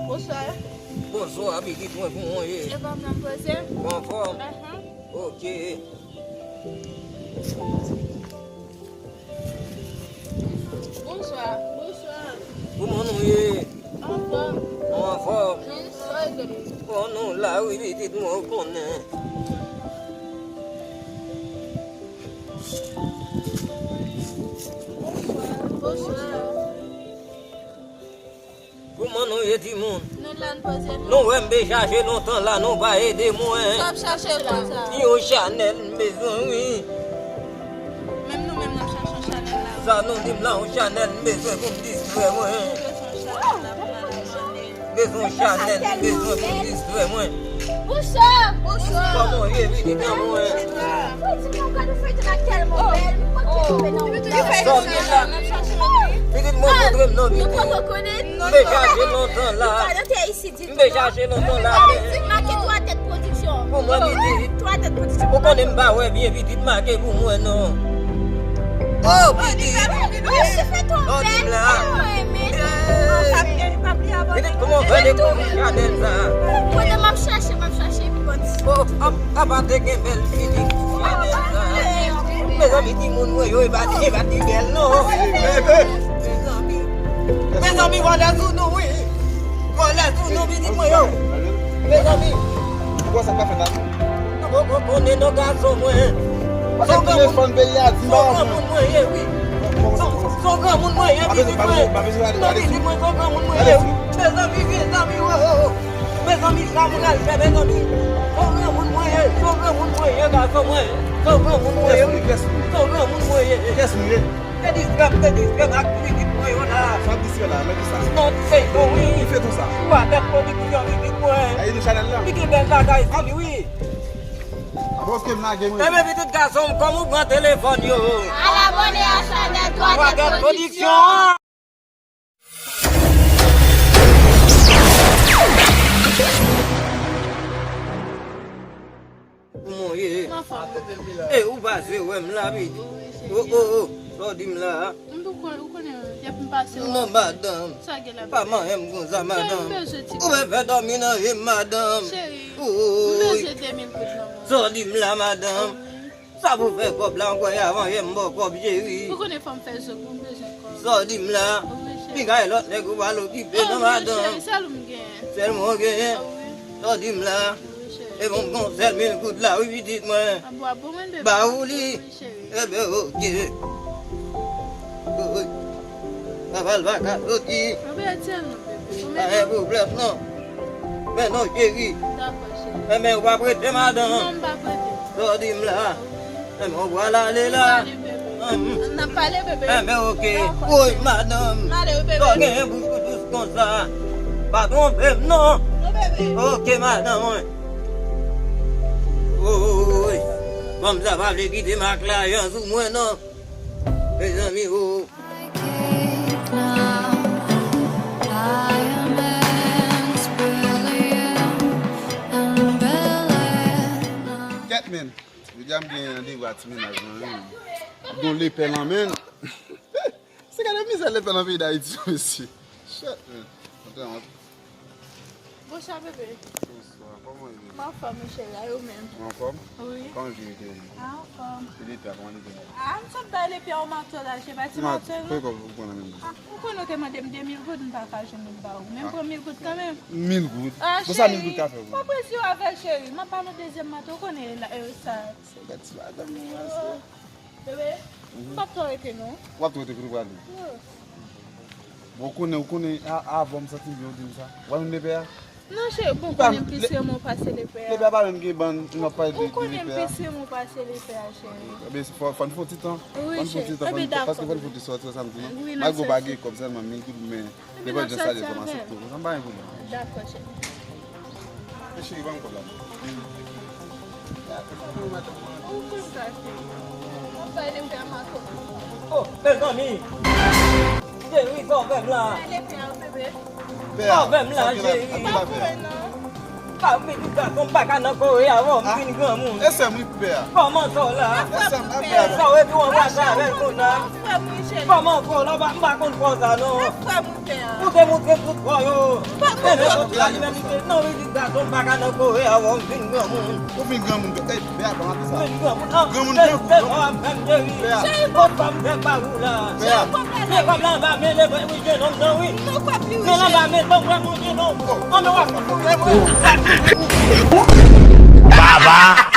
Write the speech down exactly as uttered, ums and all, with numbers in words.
Bonswa. Bonswa, pitit mwen, kòman w ye? E kòman w poze? Ou anfòm? Ahan. Ok. Bonswa. Bonswa. Kòman nou ye? Anfòm. Nou anfòm? Wi, sa ye. Bon, nou la, wi, pitit mwen, ou konnen. Bonswa. Bonswa. Kòman nou ye, timoun? Nou la, n poze nou. Nou wè m te chache lontan la, nou pa ede mwen. Sa w ap chache la? Yon chanèl m bezwen, wi. Menm nou menm, n ap chache yon chanèl la. Sa nou di m la, yon chanèl m bezwen pou m distrè mwen. Nou bezwen yon chanèl la pou n al ap tande. Bezwen yon chanèl m bezwen pou m distrè mwen. Bonswa. Bonswa. Kòman w ye, pitit mwen? Mwen di mwen gade feyton la tèlman bèl, mwen pa konn tonbe nan wout la. Sa w di la? Pitit mwen, montre m non, pitit. Nou poko konnen. M te chache lontan la. M te chache lontan la. Make twa tèt pwodiksyon. Pou mwen, pitit. Twa tèt pwodiksyon. Ou konnen m pa wè byen, pitit, make pou mwen non. Oh, pitit. Oh, se feyton bèl. Mwen renmen. Pitit, kòman w fè dekouvri chanèl sa? Kote m ap chache, m ap chache epi bon. Oh, ap, apa te gen bèl fini. Mezanmi, timoun mwen yo, e pa, e pa ti bèl non. Mezanmi, mezanmi, vòlè sou nou, wi. Vòlè sou nou, pitit mwen yo. Mezanmi. Ou wè sa k ap fèt la? Nou poko konnen non, gason mwen. Se yon granmoun, se yon granmoun mwen ye, wi. Se yon granmoun mwen ye, pitit mwen. Non, pitit mwen, se yon granmoun mwen ye, wi. Mezanmi, mezanmi, oh, oh, oh. Mezanmi, sa m pral fè, mezanmi? Se yon granmoun mwen ye, se yon granmoun mwen ye, gason mwen. Se yon granmoun mwen ye, wi. Se yon granmoun mwen ye. Kiyès nou ye? Te distrè m, te distrè m ak pitit mwen yo la. Sa w ap distrè la, nan ki sa? Nan feyton, wi. Ki feyton sa? Twa tèt pwodiksyon, pitit mwen. Ayi, nou chanèl la. Li gen bèl bagay sou li, wi. Bon, ke m lage, mwen. Enben, pitit gason m, kòm ou pran telefòn yo. Al abòne a chanèl Twa Tèt Pwodiksyon. Kòman w ye? M anfòm. E ou pase wè m la, pitit? Oh, oh, oh, sa w di m la? M tou konnen, ou konnen, depi m pase wè. Non, madanm. Sa gen la, bebe? Pa manyen m konsa, madanm. Cheri, m bezwen ti... Ou bezwen fè dòmi nan je m, madanm. Cheri, m bezwen de mil goud nan men w. Sa w di m la, madanm? Wi. Sa pou fè kòb la ankò, e avan yè m ba w kòb, cheri. Ou konnen fò m fè zòb, m bezwen kòb. Sa w di m la? Wi, cheri. Pi kay lòt nèg ou pral okipe non, madanm. Wi, cheri, sèl ou m genyen. Sèl mwen w genyen? Wi. Sa w di m la? Wi, cheri. E bon, m gon sèl mil goud la, wi, pitit mwen. A bon, a bon, mwen, bebe. Ba ou li. Wi, cheri. Enben, oke. Wi. Papa l pa ka soti. Ou byen tèlman, bebe. Pa gen pwoblèm, non. Men non, cheri. Dakò, cheri. Enben, ou pa prete, madanm? Non, m pa prete. Sa w di m la? Enben, ou pral ale la? M pral ale, bebe. Hum. N ap pale, bebe. Enben, oke. Dakò, cheri. Woy, madanm. M ale, wi, bebe. Sa w genyen bouch ou dous konsa? Pa twonpe m, non. Non, bebe. Oke, madanm mwen. Woy. Fanm sa pa vle kite mak lajan sou mwen, non. Mezanmi, oh. Kèt, men. Jodi a m gen randevou a ti mennaj mwen, wi. M gen yon lepè nan men l. Se gade mizè lepè nan peyi Dayiti, mesye. Shit, men. Mwen trè wont. Bonswa, bebe. Bonswa, kòman w ye? M anfòm, wi, cheri, a ou menm? Ou anfòm? Wi. Kòman jou te ye? A, anfòm. E lepè a, kòman li te ye? A, m sot bay lepè a yon mato la, cheri, pa ti mato, non. Kòman ou pran nan men m? A, ou konnen w te mande m de mil goud, m pa ka jwenn li m ba ou. Men m pran mil goud kanmenm. Mil goud? A, cheri. Bon, sa mil goud ka fè pou mwen? Pa prese w avè l, cheri. M ap ba nou dezyèm mato, ou konnen la, e, sa. Gad ti madanm nan, se. Bebe, m p ap twò rete non. W ap twò rete kote w prale? Wi. Bon, ou konnen, ou konnen, a, avan m santi m byen, ou di m sa. W ap jwenn lepè a? Non, cheri, bon, ou konnen m pi sere mwen pase lepè a. Lepè a pa menm gen bann, nou ap pale de, de lepè a. Ou konnen m pi sere mwen pase lepè a, cheri. Ebyen, fò, fò n fè yon ti tan. Wi, cheri. Fò n fè yon ti tan, paske fò n fout di sòti ansanm tou, non. Wi, m ak ou pa gen kòb, sèlman mil goud, men Depi n ap sòti avè l. Sa m pa gen pwoblèm. Dakò, cheri. Men cheri, ban m kòb la. Ou konn sa, cheri. Ou bay lepè a mato. Oh, mezanmi. Cheri, sa w fè m la? Bay lepè a, bebe. Sa w fè m la, cheri? Pa fè non. Pa vin di gason m pa ka nan kore avè w, m vin granmoun. E sè m wi pè a. Kòman sa w la? E sè m wi pè a. Sa w epi w anbrase avè l konsa. Kòman fò w la, m pa konn fò sa non. Ou te montre tout kò yo. E lè sòti la imanite, non wi di gason m pa ka nan kore avè w, m vin granmoun. Ou vin granmoun, e pè a kòman sa? Vin granmoun. Granmoun tankou w. Pè a. Kot pa m fè pa ou la. Pè a. Men kòb la anba men lè mwen wi jenòm nan wi. Men l anba men lè mwen wi jenòm. An men w ap fout mwen. Baba.